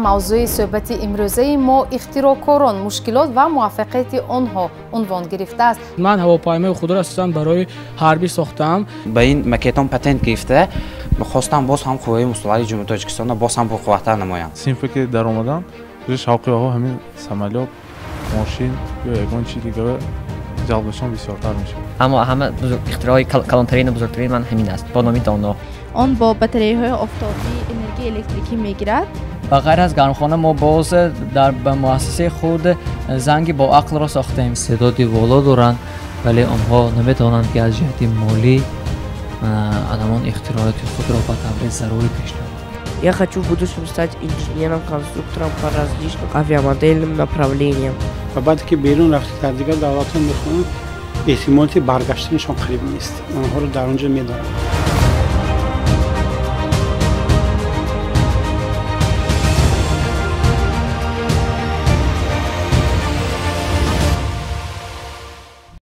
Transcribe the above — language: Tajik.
Мавзӯи суҳбати имрӯзаи мо ихтироъкорон, мушкилот ва муваффақияти онҳо унвон гирифтааст. Ман ҳавопаймои худро асосан барои ҳарбӣ сохтаам. Ба ин макетон патент гирифта, хостам боз ҳам қувваи мусаллаҳи Ҷумҳурии Тоҷикистонро боз ҳам пурқувваттар намоям. Синфе ки даромадам, шавқи оҳо ҳамин самолёт, мошин ё ягон чи дигара ҷалбашон бисёртар мешавад. Аммо ҳама ихтирои калонтарину бузургтарини ман ҳамин аст, бо номи Доно. Он бо батареяҳои офтобӣ энергияи электрикӣ мегирад. Ба ғайр аз гармхона мо боз дар ба муассисаи худ занги бо ақлро сохтем. Истеъдоди воло доранд, вале онҳо наметавонанд, ки аз ҷиҳати молӣ ҳамон ихтироъоти худро ба таври зарурӣ пешниҳод. Я хочу в будущем стать инженером-конструктором по различным авиамодельным направлениям. Ва баъде ки берун рафта дар дигар давлатҳо мехонанд, эҳтимолияти баргаштанашон қариб нест, онҳоро дар он ҷо медоранд.